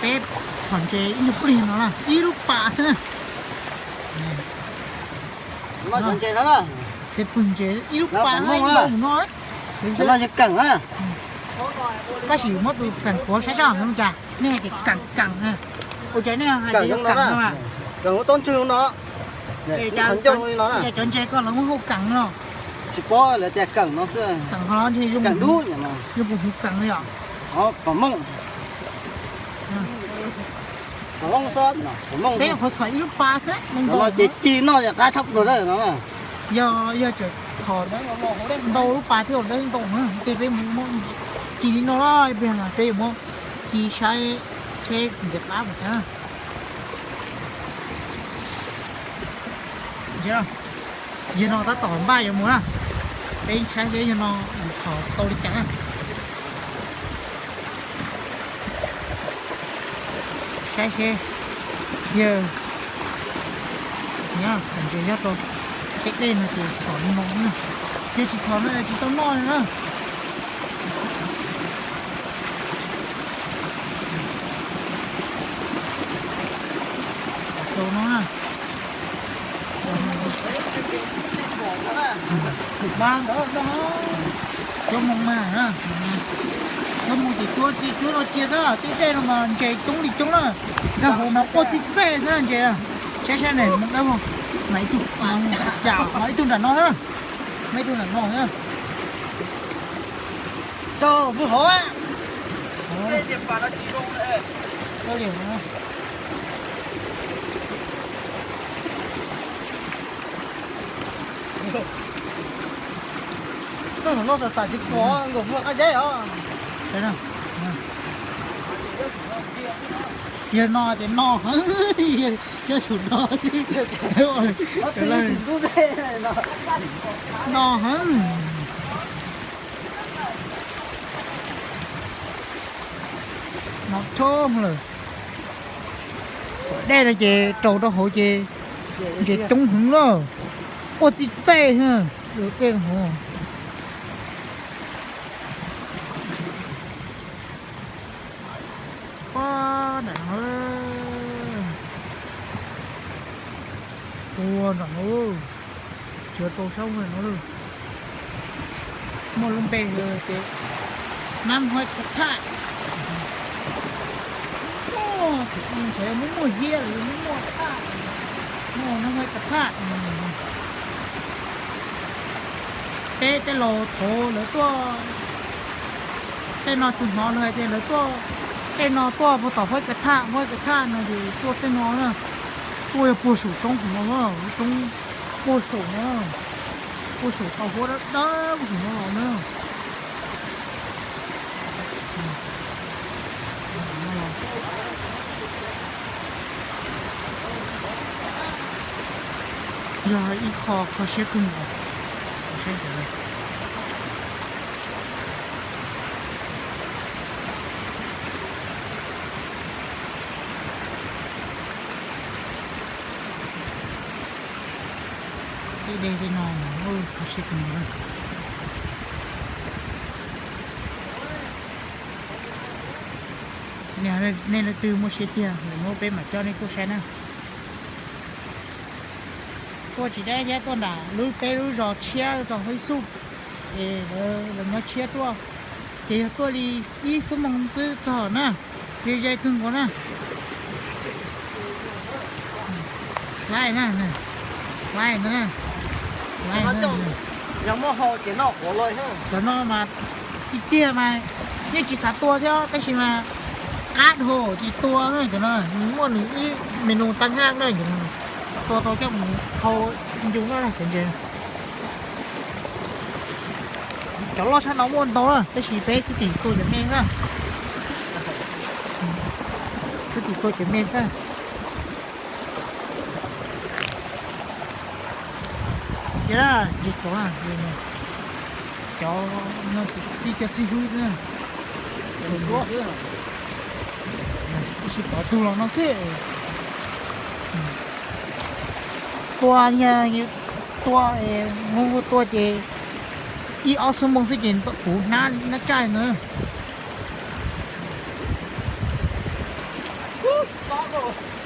Peb txhom ntses ib nyuag pliag no na, ib lub pas xwb na. Tes pwg ntses ib lub pas no, tab sis muab tus keem quav saib seb zoo cas, nej hais tias keem keem na. Ua cas nej hais tias yuav keem no? Cov ntses ko lawv muab hu keem no. Tsis paub lawv tias keem no xwb. Keem no ntshe zoo puas hu keem li yom? Pom mooj. Pom mooj xwb, pom mooj. Peb qhuav txhom ib lub pas xwb, no ces ci noj yog qab tshaj plaws no. Yog, yog tseem txhom ntau lub pas thiab dawb ntau na, ces peb mus muab ci li no los ib pliag peb yuav muab ci saib seb ntxim qab npaum cas. Yawg no tab tom npaj yuav mus na, peb saib seb yawg no txhom tau li cas na. Saib seb yawg, nyob ntses nyob rau tej dej no ces txhom li no na, yog tsis txhom no tsis tau noj li na. Rau no na. Mas ntawd no, cov moos mas, cov moos ces cuab tsis cuab no cia xwb, tej dej no mas ntses coob li coob na. Nag hauv mas quaj txij txej xwb ntses. Saib saib ne, moos dawb vog, mas ib tug, cas mas ib tug nram no xwb, mas ib tug nram no xwb. Rau lub hauv. Txog no xav xav tsis pom nkaus qab zeb os. Yawg no ces no heev, yawg tsuas no xwb. No heev. No tshoob lawm. Dej no ces raus rau hauv ces ntses coob heev lawm. Quaj txij txej, dej hauv. Pab nram no, ua nram no, tsis rau sab no lawm. Muaj lub npe tias Nab Huaib Kav Thaj. Muaj, muaj hiab los muaj thaj, muaj Nab Huaib Kav Thaj. Peb tej laus thaud lawv tuaj, tej no tsis hnov lawv hais tias lawv tuaj, tej no tuaj puag tom Huaib Kav Thaj, Huaib Kav Thaj no ces tuaj tej no na, tuaj yog puag saum roob saum no, roob puag saum no, puag saum tau huab dawb dawb puag saum no los na. Yog ib qho kho siab kawg nkaus. Tej dej tej no kho siab kawg nkaus. Nej leej twg muaj siab tiag lawm muab peb mam coj nej tuaj saib na. Tuaj tsis deb thiab, tuaj nram lub peb lub zos tshiab zos Hawj Xub, es lawv nyob tshiab tuaj, ces yog tuaj li ib xuab moos xwb txog na, ze ze kawg nkaus na. Laij na, laij na, laij na. Yog muaj hau ces noj quav lawm. Cov no mas tiag tiag mas yeej tsis xav tua thiab tab sis mas qab dhau ces tua na cov no, muaj nws ib menu tag haj na, tua tau coj mus hau ncu na cov ntses. Cov loj tshaj no muaj ntau na tab sis peb xwb tim tua cov me xwb. Xwb tim tua cov me xwb. Ces cov, cov no tib cov xib hwb xwb. Tab sis pov tug los no xwb. Tua, tua, tua ces ib ob xuab moos xwb ces kuv hnab nab tsaj na. Koj